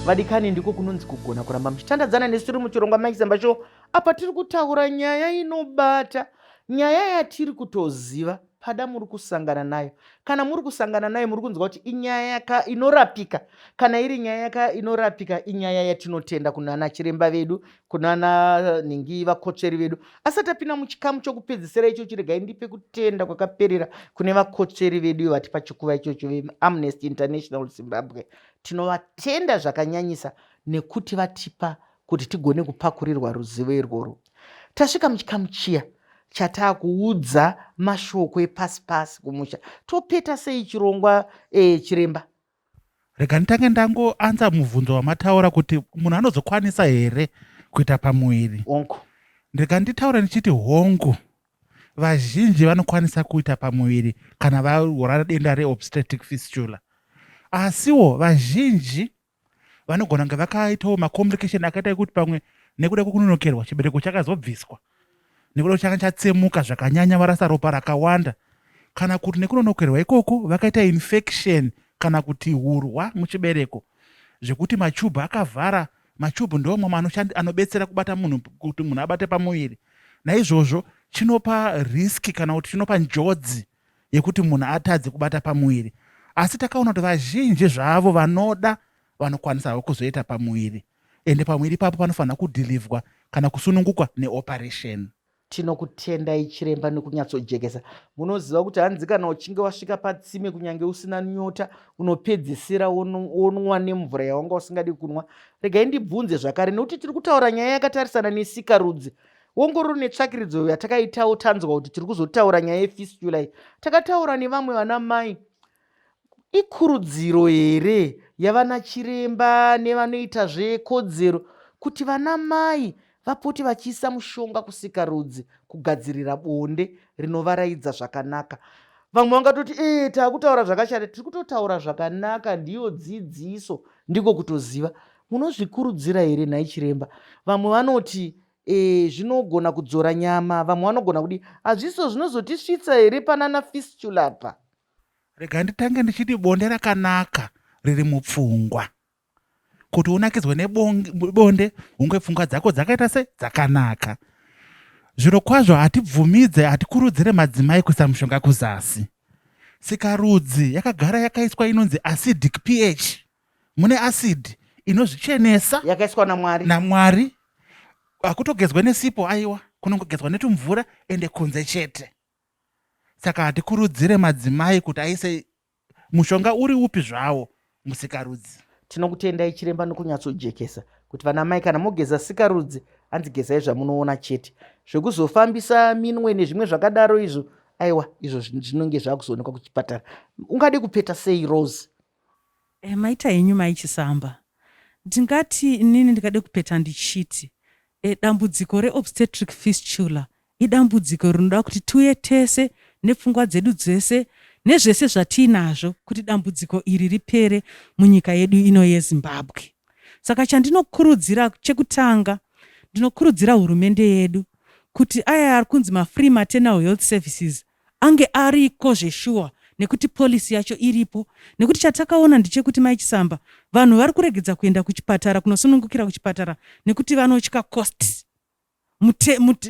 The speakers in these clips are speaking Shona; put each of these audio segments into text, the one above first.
Vadikani, ndiko kunonzi kugona kuramba muchitandadzana nesu tiri muchirongwa Maisamba Show. Apa tiri kutaura nyaya inobata, nyaya yatiri kutoziva pada muri kusangana nayo. Kana muri kusangana nayo, muri kunzwa kuti inyaya inorapika. Kana iri nyaya inorapika, inyaya yatinotenda kunana chiremba vedu, kunana nhingi vakotsveri vedu. Asati apinda muchikamu chokupedzisira ichocho, regai ndipe kutenda kwakaperera kune vakotsveri vedu vatipa chikuva ichocho, veAmnesty International Zimbabwe. Tinovatenda zvakanyanyisa nekuti vatipa kuti tigone kupakurirwa ruzivo irworwo. Tasvika muchikamu chiya chataakuudza mashoko epasi pasi kumusha. Topeta sei chirongwa, chiremba? Rega nditange ndangoanza mubvunzo wamataura kuti munhu anozokwanisa here kuita pamuviri. Hongu. Ndega nditaura ndichiti hongu, vazhinji vanokwanisa kuita pamuviri kana varwara denda reobstetric fistula, asiwo vazhinji vanogona kunge vakaitawo macomplication akaita ekuti pamwe nekuda kwekunonokerwa chibereko chakazobviswa nekuda kuti changa chatsemuka zvakanyanya, varasa ropa rakawanda, kana kuti nekunonokerwa ikoko vakaita infection kana kuti hurwa muchibereko zvekuti machubhu akavhara. Machubhu ndo mamwe anobetsera kubata munhu kuti munhu abate pamuviri. Naizvozvo chinopa risk kana kuti chinopa njodzi yekuti munhu atadze kubata pamuviri. Asi takaona kuti vazhinji zvavo vanoda vanokwanisawo kuzoita pamuviri, ende pamuviri ipapo panofanira kudhilivhwa kana kusunungukwa neoperation. Tinokutendai chiremba nekunyatsojekesa. Munoziva kuti hanzi kana uchinge wasvika patsime, kunyange usina nyota, unopedzisira wonwa nemvura yawanga usingadi kunwa. Regai ndibvunze zvakare, nekuti tiri kutaura nyaya yakatarisana nesikarudzi. Ongororo netsvakiridzo yatakaitawo, tanzwa kuti tiri kuzotaura nyaya yefistula iyi, takataura nevamwe vana mai. Ikurudziro here yavana chiremba nevanoita zvekodzero kuti vana mai vapote vachiisa mushonga kusikarudzi kugadzirira bonde rinovaraidza zvakanaka? Vamwe vangatoti ee, taakutaura zvakashata. Tiri kutotaura zvakanaka, ndiyo dzidziso, ndiko kutoziva. Munozvikurudzira here nhai chiremba? Vamwe vanoti zvinogona kudzora nyama, vamwe vanogona kudii. Hazviso zvinozotisvitsa here panana fistula pa? Rega nditange ndichiti bonde rakanaka riri mupfungwa. Kuti unakidzwe nebonde hunge pfungwa dzako dzakaita se dzakanaka. Zviro kwazvo hatibvumidze, hatikurudzire madzimai kuisa mushonga kuzasi. Sikarudzi yakagara yakaiswa inonzi acidic pH. Mune acid inozvichenesa. Yakaiswa naMwari. NaMwari. Hakutogezwe nesipo aiwa, kunongogezwa netumvura ende kunze chete. Saka hatikurudzire madzimai kuti aise mushonga uri upi zvawo musikarudzi. Tinokutendai chiremba nokunyatsojekesa kuti vana mai kana mogeza sikarudzi, hanzi gezai zvamunoona chete. Zvekuzofambisa minwe nezvimwe zvakadaro izvo, aiwa, izvo zvinenge zvakuzoonekwa kuchipatara. Ungade kupeta sei, Rose? Maita henyu mai Chisamba. Ndingati inini ndingade kupeta ndichiti dambudziko reobstetric fistula idambudziko rinoda kuti tiuye tese nepfungwa dzedu dzese nezvese zvatiinazvo kuti dambudziko iri ripere munyika yedu ino yeZimbabwe. Saka chandinokurudzira chekutanga, ndinokurudzira hurumende yedu kuti aya ari kunzi mafree maternal health services ange ariko zveshuwa, nekuti policy yacho iripo. Nekuti chatakaona ndechekuti mai Chisamba, vanhu vari kuregedza kuenda kuchipatara, kunosunungukira kuchipatara, nekuti vanotya cost,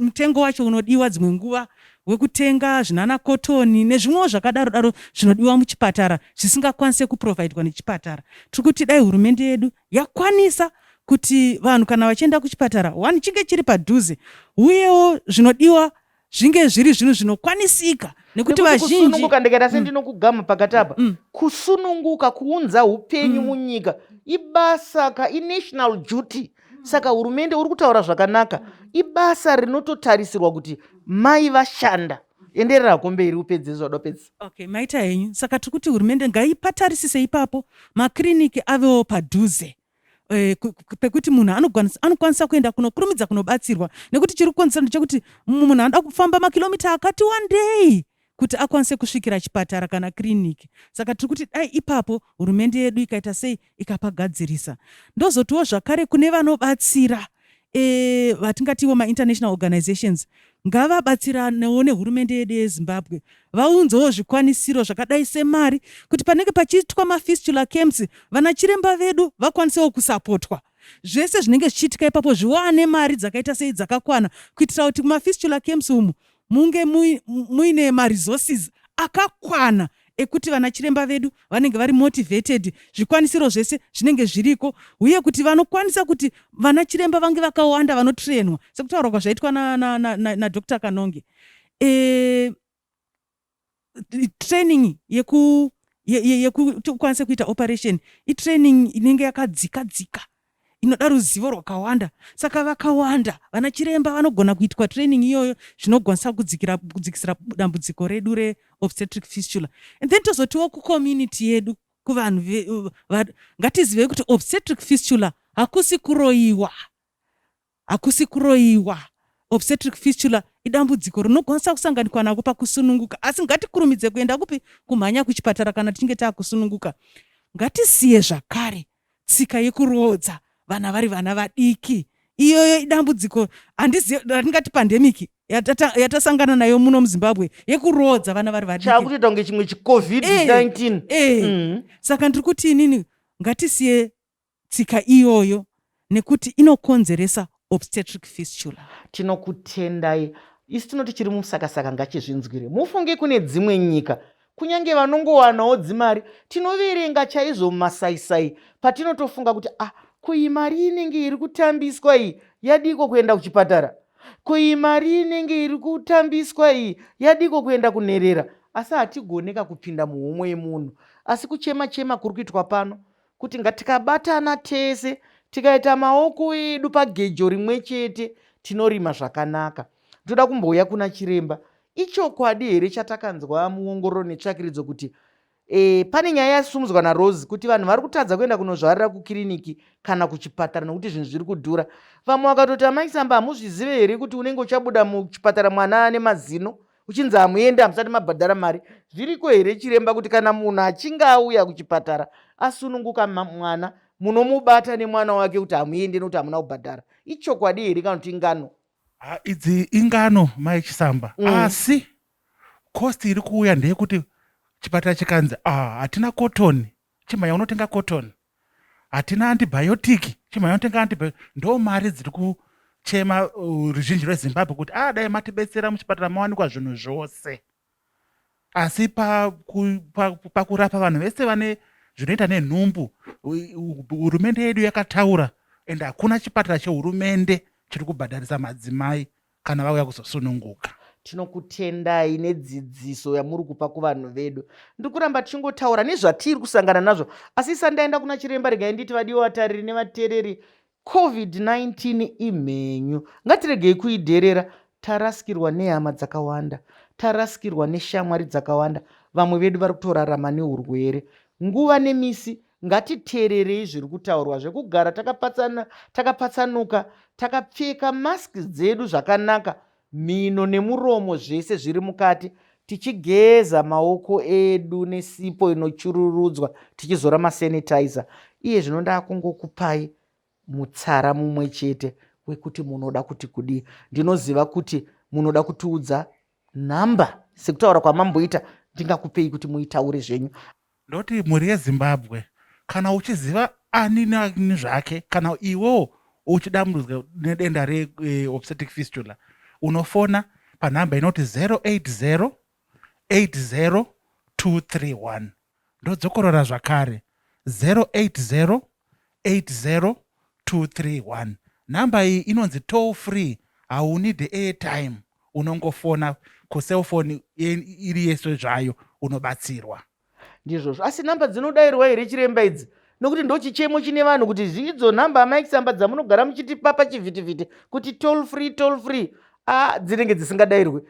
mutengo wacho unodiwa dzimwe nguva wekutenga zvinana kotoni nezvimwewo zvakadaro daro zvinodiwa muchipatara zvisingakwanise kuprovhaidwa nechipatara. Tiri kuti dai hurumende yedu yakwanisa kuti vanhu kana vachienda kuchipatara, one, chinge chiri padhuze, uyewo zvinodiwa zvinge zviri zvinhu zvinokwanisika, nekuti vazhinji kusununguka, ndikaita sendinokugama pakati apa, kusununguka kuunza upenyu munyika ibasa ka, inational duty. Saka hurumende, uri kutaura zvakanaka, ibasa rinototarisirwa kuti mai vashanda. Enderera kumberi upedze zvauda kupedzisa. Okay, maita henyu. Saka tiri kuti hurumende ngaipatarisise ipapo, makiriniki avewo padhuze pekuti munhu anokwanisa kuenda kunokurumidza kunobatsirwa, nekuti chiri kukonzera ndechekuti munhu anoda kufamba makilomita akati wandei kuti akwanise kusvikira chipatara kana kiriniki. Saka tiri kuti dai ipapo hurumende yedu ikaita sei, ikapagadzirisa. Ndozotiwo zvakare kune vanobatsira. e, vatingatiwo mainternational organizations ngavabatsiranewo nehurumende yedu yeZimbabwe, vaunzewo zvikwanisiro zvakadai semari kuti panenge pachiitwa mafistula camps vana chiremba vedu vakwanisewo kusapotwa. Zvese zvinenge zvichiitika ipapo zviwane mari dzakaita sei dzakakwana kuitira kuti kumafistula camps umu munge muine maresources akakwana ekuti vana chiremba vedu vanenge vari motivated, zvikwanisiro zvese zvinenge zviriko, uye kuti vanokwanisa kuti vana chiremba vange vakawanda vanotrainwa sekutaurwa kwazvaitwa naDr na, na, na, na Kanonge. E, training yekuti yeku, ukwanise kuita operation itraining inenge yakadzika dzika, inoda ruzivo rwakawanda. Saka vakawanda vana chiremba vanogona kuitwa training iyoyo, zvinogwanisa kudzikisira dambudziko redu reobstetric fistula. And then tozotiwo kucommunity yedu, kuvanhu, ngatizivei kuti obstetric fistula hakusi kuroyiwa, hakusi kuroyiwa. Obstetric fistula idambudziko rinokwanisa kusanganikwa nako pakusununguka, asi ngatikurumidze kuenda kupi? Kumhanya kuchipatara kana tichinge taakusununguka. Ngatisiye zvakare tsika yekuroodza vana vari vana vadiki. Iyoyo idambudziko handizivi ratingati pandemic yatasangana nayo muno muZimbabwe, yekuroodza vana vari vadiki. Chakutoita kunge chimwe chiCOVID-19. Saka ndiri kuti inini ngatisiye tsika iyoyo nekuti inokonzeresa obstetric fistula. Tinokutendai. Isu tinoti chiri musakasaka ngachizvinzwire. Mufunge kune dzimwe nyika, kunyange vanongowanawo dzimari, tinoverenga chaizvo mumasaisai patinotofunga kuti, ah, kuyi mari inenge iri kutambiswa iyi yadiko kuenda kuchipatara, kuyi mari inenge iri kutambiswa iyi yadiko kuenda kunherera. Asi hatigoneka kupinda muhomwe yemunhu. Asi kuchema chema kuri kuitwa pano kuti ngatikabatana tese, tikaita maoko edu pagejo rimwe chete, tinorima zvakanaka. Ndoda kumbouya kuna chiremba. Ichokwadi here chatakanzwa muongororo netsvakiridzo kuti pane nyaya yasumudzwa naRose kuti vanhu vari kutadza kuenda kunozvarira kukiriniki kana kuchipatara nokuti zvinhu zviri kudhura? Vamwe vakatoti, amai Samba, hamuzvizive here kuti unenge uchabuda muchipatara mwana ane mazino, uchinzi hamuende, hamusati mabhadhara mari? Zviriko here, chiremba, kuti kana munhu achinge auya kuchipatara asununguka mwana, munomubata nemwana wake kuti hamuende nokuti hamuna kubhadhara? Ichokwadi here kana kuti ingano? Ha, idzi ingano, mai Chisamba. Asi cost iri kuuya ndeyekuti chipatara chikanzi, ah, hatina cotton, chimhanya unotenga cotton, hatina antibiotic, chimhanya unotenga antibiotic. Ndo mari dziri kuchema ruzhinji rweZimbabwe kuti, ah, dai matibetsera muchipatara mawanikwa zvinhu zvose. Asi pakurapa pa, pa vanhu vese vane zvinoita nenhumbu, hurumende yedu yakataura, ende hakuna chipatara chehurumende chiri kubhadharisa madzimai kana vauya kuzosununguka. Tinokutendai nedzidziso yamuri kupa kuvanhu vedu. Ndiri kuramba tichingotaura nezvatiri kusangana nazvo, asi isati ndaenda kuna chiremba, regai nditi, vadiwa vatariri nevateereri, COVID-19 imhenyu, ngatiregei kuidherera. Tarasikirwa nehama dzakawanda, tarasikirwa neshamwari dzakawanda, vamwe vedu vari kutorarama neurwere. Nguva nemisi ngatiteererei zviri kutaurwa zvekugara takapatsanuka, takapfeka mask dzedu zvakanaka, mhino nemuromo zvese zviri mukati, tichigeza maoko edu nesipo inochururudzwa, tichizora masanitizer. Iye zvino ndakungokupai mutsara mumwe chete wekuti munoda kuti kudii. Ndinoziva kuti munoda kutiudza nhamba sekutaura kwamamboita, ndingakupei kuti muitaure zvenyu. Ndoti mhuri yeZimbabwe, kana uchiziva ani nani zvake, kana iwewo uchidambudzwa nedenda reobstetric fistula, unofona panhamba inoti 080 80 231. Ndodzokorora zvakare, 080 80 231. Nhamba iyi inonzi toll free, haunide airtime, unongofona kucellphone iri yese zvayo, unobatsirwa. Ndizvozvo. Asi nhamba dzinodayirwa here, chiremba, idzi? Nokuti ndo chichemo chine vanhu kuti zviidzo nhamba, amai Tsamba, dzamunogara muchitipa pachivhitivhiti kuti toll free, toll free, a dzinenge dzisingadayirwi.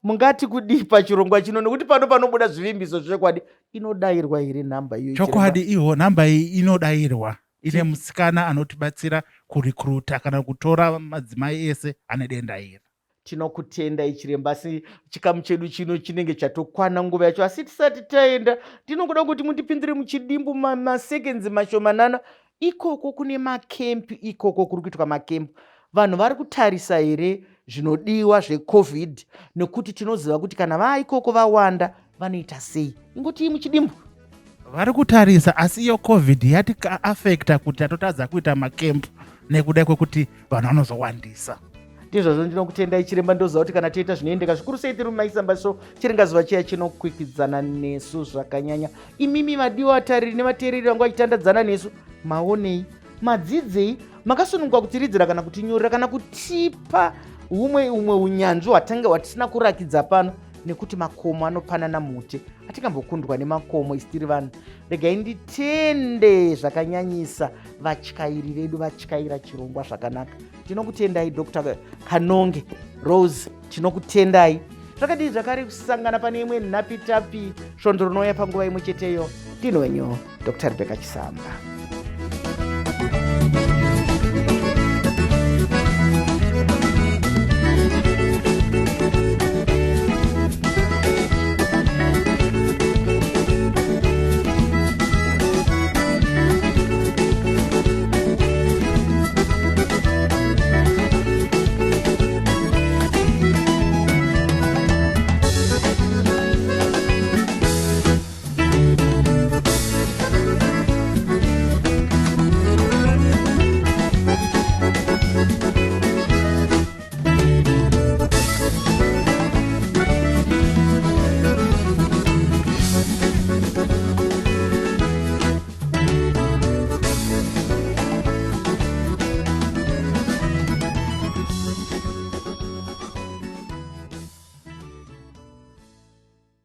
Mungati kudii pachirongwa chino? Nokuti pano panobuda zvivimbiso zvechokwadi. Inodayirwa here nhamba iyoyo? Chokwadi, iho nhamba iyi inodayirwa. Ine musikana anotibatsira kurecruita kana kutora madzimai ese ane denda iri. Tinokutendai, chiremba. Asi chikamu chedu chino chinenge chatokwana nguva yacho. Asi tisati taenda, ndinokuda kuti mundipindire muchidimbu, maseconds mashomanana. Ikoko kune makempi, ikoko kuri kuitwa makempi. Vanhu vari kutarisa here zvinodiwa zveCovid, nekuti tinoziva kuti kana vaikoko vawanda vanoita sei? Ingotii muchidimbu. Vari kutarisa, asi iyo COVID yatiafekta kuti tatotadza kuita makempu nekuda kwekuti vanhu vanozowandisa. Ndizvozvo, ndinokutendai chiremba. Ndoziva kuti kana toita zvinoendeka zvikuru sei tiri mumaisamba so chiringazuva chiya chinokwikwidzana nesu zvakanyanya. Imimi vadiwa vatariri nevateereri vanga vachitandadzana nesu, maonei, madzidzei? Makasununguka kutiridzira kana kutinyorera kana kutipa humwe umwe unyanzvi hwatange hwatisina kurakidza pano, nekuti makomo anopanana mute, atingambokundwa nemakomo isi tiri vanhu. Regai nditende zvakanyanyisa vatyairi vedu vatyaira chirongwa zvakanaka. Tinokutendai Dr Kanonge Rose, tinokutendai zvakadii zvakare kusangana pane imwe nhapitapi svondo rinouya panguva imwe cheteyo. Ndini wenyu Dr Rebecca Chisamba.